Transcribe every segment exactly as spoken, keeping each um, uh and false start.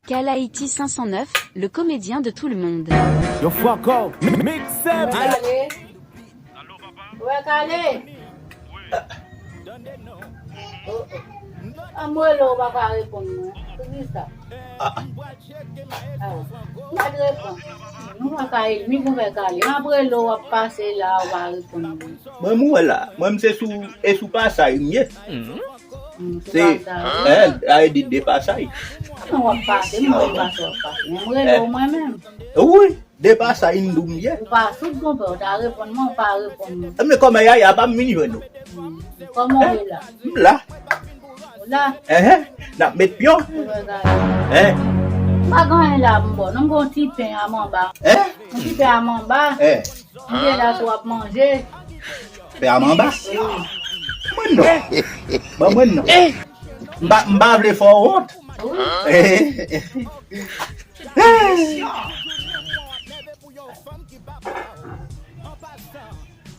Kalaiti cinq cent neuf, le comédien de tout le monde. Yo, fuck off. Mix up. Ou wè Kale? Oh, oh. An m rele w, ou pa ka reponn mwen. Poukisa? Ah, ah. Ah, m pa t reponn. Nou pa ka enmi pou fè Kale. M ap rele w, w ap pase la, ou pa reponn mwen. Mwen, m wè la. Mwen, m se sou, e sou pasaj m ye. Mm, se, sou pasaj. Eh, a di de pasaj. Non, w ap pase, m wè w pase, w ap pase. Men m rele w mwen menm. Wi. De pasaj m di w m ye. Ou pa sou konpè, ou ta reponn mwen, ou pa reponn mwen. E men kòman Yaya pa m vin jwenn ou? Hmm. Kòman ou ye la? M la. Ou la? Enhen. N ap met pyon. Ou wè gade. Eh. M pa gen anyen la pou m ba w. Non, m gen yon ti pen a manba. Eh? Yon ti pen a manba. Eh. M te la sou ap manje. Pen a manba? Wi. Mwen non. Ban mwen non. M pa, m pa vle fè w wont. Wi. Eh.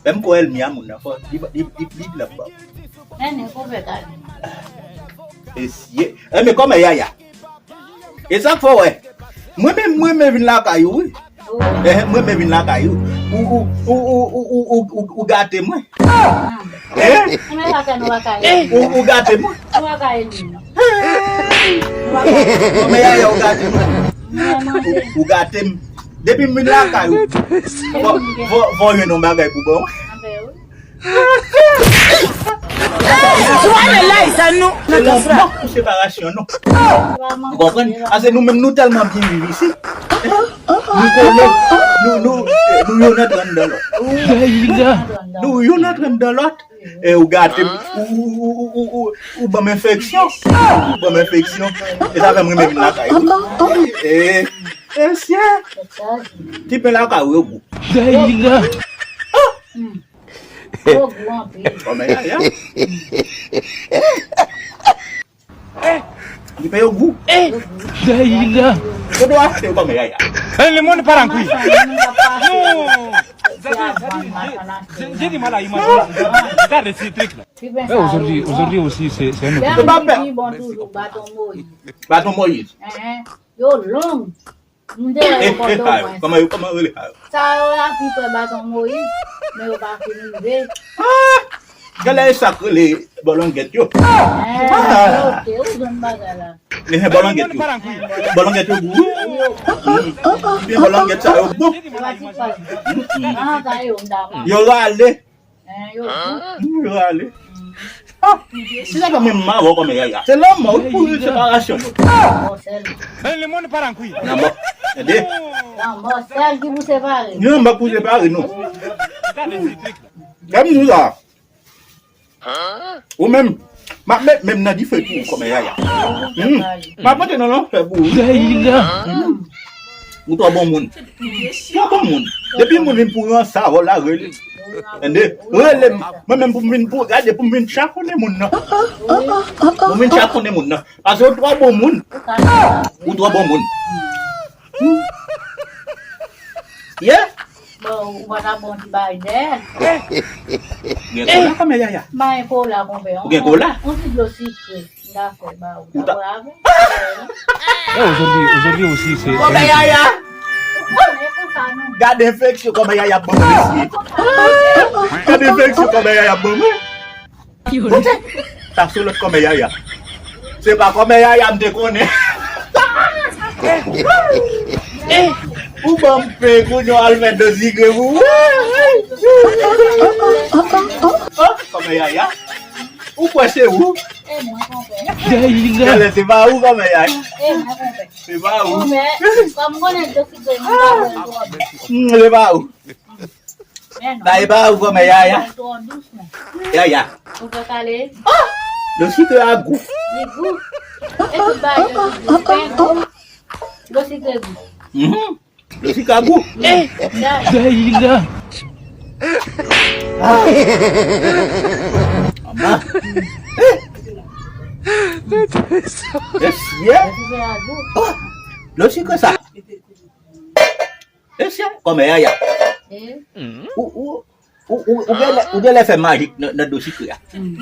Menm kou èlmi a moun nan fò, li, li, li, li blan bò. Nènè, konpè Kale. Esye. E men kòman Yaya? E sa k fè w wè. Mwen menm, mwen menm vin lakay ou, wi. Wi. Eh, mwen menm vin lakay ou. Ou, ou, ou gate mwen. Ah. Eh? Kòman sa fè nou pa ka enmi? Ou, ou gate mwen. Nou pa ka enmi, non. Hey! Nou pa ka enmi. Kòman Yaya, ou gate mwen. Ou, ou gate m. Depi m vin lakay ou. Fò, fò, fò jwenn yon bagay pou ban mwen. Anben wi. Subhanallah, sa nou. Se lanmò pou separasyon nou. Ou konprann? Paske nou menm nou tèlman byen viv isit. Nou kole, nou, nou, nou youn antre anndan lòt. Nou youn antre anndan lòt. E ou gate m, ou, ou ban m enfeksyon. Ou ban m enfeksyon. E sa fè m renmen vin lakay ou. E, e, sye. Ti pen lakay ou yo gou. Yo gou anpil. Kòman Yaya? Li fè yo gou. Dayila. Kote w achte yo kòman Yaya? Eh, le monde part en couille. Non. J'ai, j'ai du mal à imaginer. Regarde ces trucs-là. Eh, aujourd'hui, aujourd'hui aussi, c'est, c'est un autre. Bon, toujours, Baton Moïse. Baton Moïse. Yo long. M te wè yo Pòtoprens. Kòman yo, kòman yo rele sa yo? Sa yo la pi pre Baton Moyiz, men yo pa fin rive. Ah! Genlè e sa k rele bòlonget yo. Eh, ok, ou jwenn bagay la. Eh, bòlonget yo. Bòlonget yo gou. Wi, yo gou. Byen bòlonget sa yo bon. Yo pa ti pal. An, sa yo m ta pran. Yo rale. Yo rale. Ah, si se pa mwen m mawon kòman Yaya. Se lanmò wi pou separasyon. Eh, le monde part en couille. Lanmò. Tande? Lanmò sèl ki pou separe. Ni lanmò pou separe nou. Gade di trik la. Gade di sa. Ou menm, m ap met menm nan dife pou ou kòman Yaya. Hmm. M ap monte nan lanfè pou ou. Yaya. Hmm. Ou twò bon moun. Twò bon moun. Depi moun vin pou ransa, vòlò, rele. Tande? Rele m. Mwen menm pou m vin pou, gade pou m vin chakonnen moun nan. Pou m vin chakonnen moun nan. Paske ou twò bon moun. Ou twò bon moun. Hmm. Yeah. Bon, ou pa ta bon ti bagay dèyè. Gen kola kòman Yaya? M pa gen kola, konpè. Ou gen kola? On ti dlo sikre. M ta fè ba ou. Ou ta bravo. Eh, aujourd'hui, aujourd'hui aussi, c'est, c'est... Kòman Yaya? Ou konnen konsa nou. Gade enfeksyon kòman Yaya ap ban mwen, mesye. Gade enfeksyon kòman Yaya ap ban mwen. Kote? Sa se lòt kòman Yaya. Se pa kòman Yaya m te konnen. Eh, ou ban m pen kounye a al fè dlo sikre pou ou. Oh, kòman Yaya. Ou kwè se ou? E mwen, konpè. Genlè se pa ou, kòman Yaya. E mwen, konpè. Se pa ou. Konpè, kòm m konnen dlo sikre, m pa wè l twò byen. Hmm, se pa ou. Men non. Sa e pa ou, kòman Yaya. Twò dous, men. Yaya. Ou fè kale. Ah! Dlo sikre a gou. Li gou. E tout bagay yo gou. Pen gou. Dlo sikre gou. Mhm. Dlo sikre a gou. Eh, Dayila. Ah. Anba. Mesye. Dlo sikre sa. Mesye, kòman Yaya. Eh? Ou, ou, ou, ou, ou genlè, ou genlè fè majik nan, nan dlo sikre a. Mm.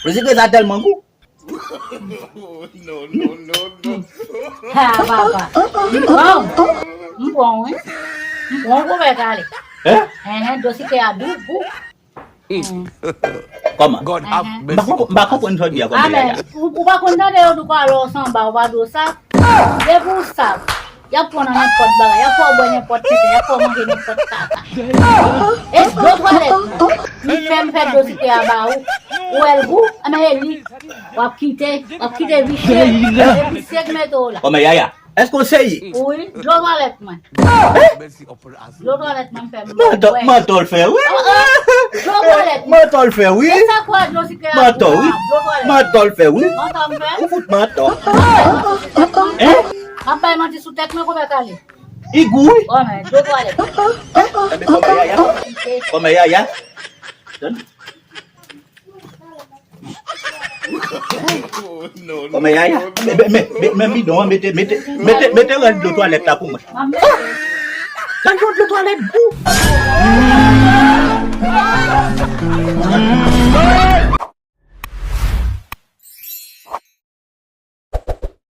Dlo sikre sa tèlman gou. Ha, papa. M pran w. M pran w, wi. M pran w pou mèt ale. Hein? Enhen, dlo sikè a dou, gou. Kòman? M pa konprann sa w di a, kòman? Amen. Ou pa konn tande yo di kwa lè w sanba, ou pa dwe w sa? Depi w sa, y ap pran nan nenpòt bagay, y ap fè w bwè nenpòt tenten, y ap fè w manje nenpòt kaka. E dlo twalèt mwen, m fè, m fè dlo sikè a ba ou. Ou wè l gou? Anben e li. W ap kite, w ap kite visye. E visye k mete w la. Kòman Yaya? Èske w serye? Wi, dlo twalèt mwen. Dlo twalèt mwen m fè m bwè. Mantò l fè wi. Dlo twalèt mwen. Mantò l fè wi. E sa kwa dlo sikè a? Mantò wi. Mantò l fè wi. Mantò m fè. Ou fout mantò. Hein? M ap bay manti sou tèt mwen, konbyen kale? Li gou wi. Kòman dlo twalèt? Kòman Yaya? Kòman Yaya? Kòman Yaya? Men bidon an, mete, mete, mete, mete rès dlo twalèt la pou mwen. Gad yon dlo twalèt gou.